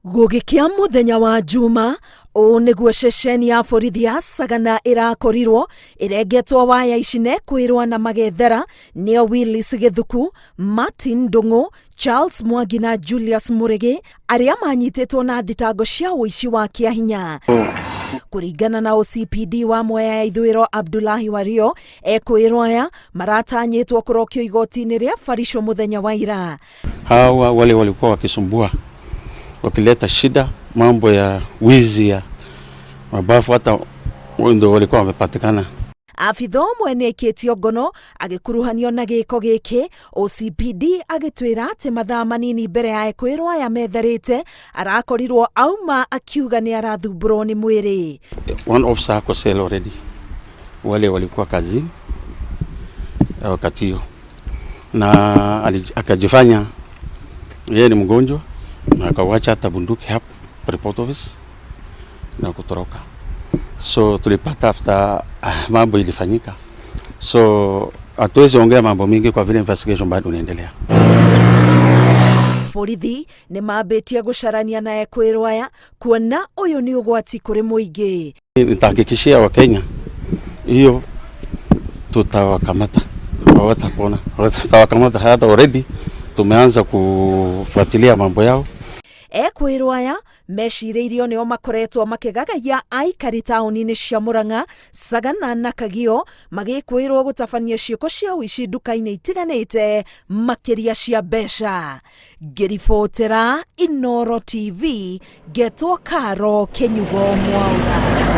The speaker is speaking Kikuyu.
Gũgĩkĩa mũthenya wa Juma, ũũ nĩguo ceceni ya borithi ya Sagana ĩrakorirwo ĩrengetwo waya ici na kwĩrwo na magethera nĩo Willis Gĩthuku, Martin Ndung'u, Charles Mwangi na Julius Murigi arĩa manyitĩtwo na thitango cia ũici wa kĩahinya. Kũringana na OCPD wa Mwea ya Ithũĩro Abdullahi Wario, ekwĩrwo aya maratanyĩtwo kũrokio igoti-inĩ rĩa Barisho mũthenya wa ira. Hawa wale walikuwa wakisumbua wakileta shida mambo ya wizi ya mabafu, hata ndio walikuwa wamepatikana. Abitha ũmwe nĩ aikĩtio ngono agĩkuruhanio na gĩko gĩkĩ. OCPD agĩtwĩra atĩ mathaa manini mbere ya ekwĩrwo aya metharĩte arakorirwo auma akiuga nĩ arathumbũrwo nĩ mwĩrĩ. One officer ako cell already, wale walikuwa kazini wakati hiyo, na akajifanya yeye ni mgonjwa na akawacha hata bunduki hapo report office na kutoroka. So tulipata after mambo ilifanyika, so hatuwezi ongea mambo mingi kwa vile investigation bado inaendelea. Borithi nĩ mambĩtie gũcarania na ekwĩrwo aya kuona ũyũ nĩ ũgwati kũrĩ mũingĩ. Nitahakikishia Wakenya hiyo tutawakamata, hawatapona, tutawakamata. Hata already tumeanza kufuatilia mambo yao. Ekwĩrwo aya mecirĩirio nĩo makoretwo makĩgagaia aikari taũni-inĩ cia Murang'a, Sagana na Kagio magĩkwĩrwo gũtabania ciĩko cia ũici nduka-inĩ itiganĩte makĩria cia mbeca. Ngĩribotera Inooro TV, ngetwo Karo Kĩnyugo Mwaura.